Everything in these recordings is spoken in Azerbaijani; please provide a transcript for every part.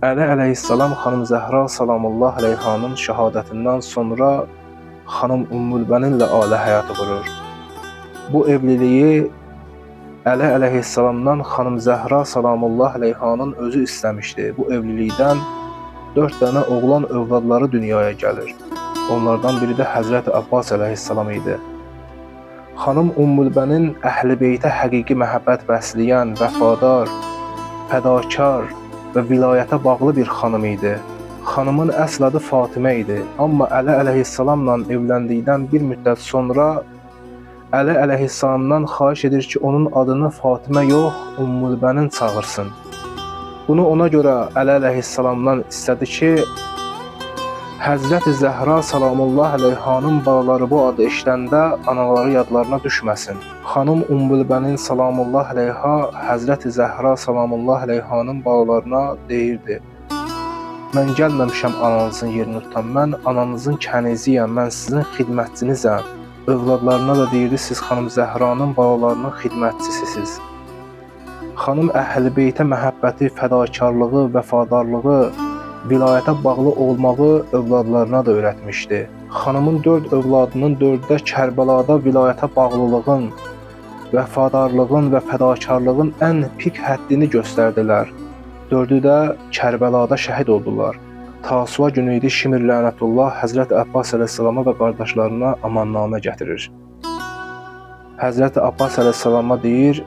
Əli əleyhissalam xanım Zəhra salamullah əleyhanın şəhadətindən sonra xanım Ümmülbəninlə ailə həyatı qurur. Bu evliliyi Əli əleyhissalamdan xanım Zəhra salamullah əleyhanın özü istəmişdi. Bu evlilikdən 4 dənə oğlan övladları dünyaya gəlir. Onlardan biri də Həzrəti Abbas əleyhissalam idi. Xanım Ümmülbənin əhl-i beytə həqiqi məhəbbət bəsləyən, vəfadar, fədakar və vilayətə bağlı bir xanım idi. Xanımın əsl adı Fatimə idi. Amma Əli əleyhissalamla evləndikdən bir müddət sonra Əli əleyhissalamdan xahiş edir ki, onun adını Fatimə yox, Ümmülbənin çağırsın. Bunu ona görə Əli əleyhissalamdan istədi ki, Həzrəti Zəhra salamullah əleyhanın balaları bu adı eşidəndə anaları yadlarına düşməsin. Xanım Ümmülbənin salamullah əleyha Həzrəti Zəhra salamullah əleyhanın balalarına deyirdi: Mən gəlməmişəm ananızın yerini tutam. Mən ananızın kəniziyəm, mən sizin xidmətçinizəm. Övladlarına da deyirdi, siz xanım Zəhranın balalarının xidmətçisisiniz. Xanım əhl-i beytə məhəbbəti, fədakarlığı, vəfadarlığı, vilayətə bağlı olmağı övladlarına da öyrətmişdi. Xanımın 4 övladının 4-ü də Kərbəlada vilayətə bağlılığın, vəfadarlığın və fədakarlığın ən pik həddini göstərdilər. 4-ü də Kərbəlada şəhid oldular. Tasua günü idi, Şimir lənətullah Həzrəti Abbas əleyhissalama və qardaşlarına amannamə gətirir. Həzrəti Abbas əleyhissalama deyir: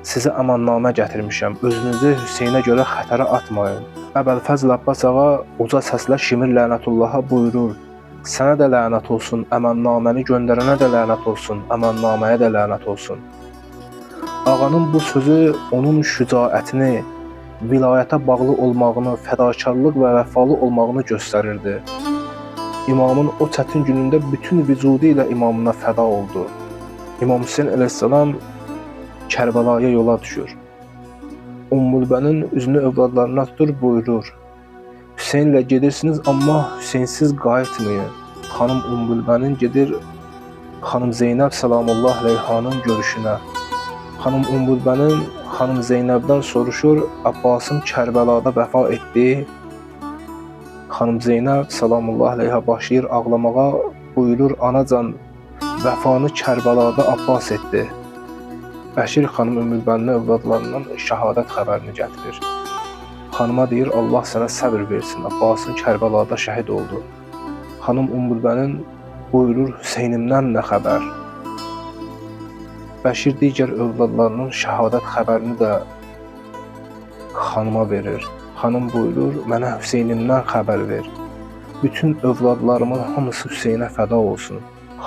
"Sizə amannamə gətirmişəm. Özünüzü Hüseynə görə xətərə atmayın." Əbəlfəzl Abbas ağa uca səslə Şimir lənətullaha buyurur: "Sənə də lənət olsun, amannaməni göndərənə də lənət olsun, amannaməyə də lənət olsun." Ağanın bu sözü onun şücaətini, vilayətə bağlı olmağını, fədakarlıq və vəfalı olmağını göstərirdi. İmamın o çətin günündə bütün vücudu ilə imamına fəda oldu. İmam Hüseyn əleyhissalam Kərbəlaya yola düşür. Ümmülbənin üzünü övladlarına tutur, buyurur: "Hüseynlə gedirsiniz, amma Hüseynsiz qayıtmayın." Xanım Ümmülbənin gedir xanım Zeynəb salamullah əleyhanın görüşünə. Xanım Ümmülbənin xanım Zeynəbdən soruşur: "Abbasım Kərbəlada vəfa etdi?" Xanım Zeynəb salamullah əleyha başlayır ağlamağa, buyurur: "Anacan, vəfanı Kərbəlada Abbas etdi." Bəşir xanım Ümmülbənin övladlarından şəhadət xəbərini gətirir. Xanıma deyir: "Allah sənə səbr versin, Abbasın Kərbəlada şəhid oldu." Xanım Ümmülbənin buyurur: "Hüseynimdən nə xəbər?" Bəşir digər övladlarının şəhadət xəbərini də xanıma verir. Xanım buyurur: "Mənə Hüseynimdən xəbər ver. Bütün övladlarımın hamısı Hüseynə fəda olsun."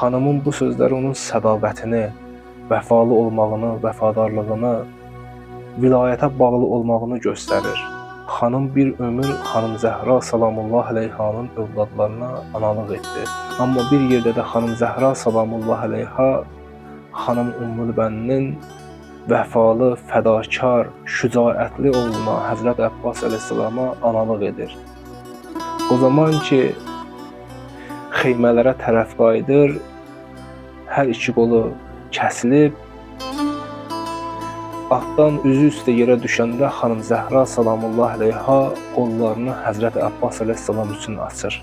Xanımın bu sözləri onun sədaqətini, vəfalı olmağını, vəfadarlığını, vilayətə bağlı olmağını göstərir. Xanım bir ömür xanım Zəhra salamullah əleyhanın övladlarına analıq etdi. Amma bir yerdə də xanım Zəhra salamullah əleyha xanım Ümmülbənin vəfalı, fədakar, şücaətli oğluna Həzrət Əbbas əleyhissalama analıq edir. O zaman ki xeymələrə tərəf qayıdır, hər iki qolu kəsilib, atdan üzü üstə yerə düşəndə xanım Zəhra salamullah əleyha qollarını Həzrəti Abbas əleyhissalam üçün açır.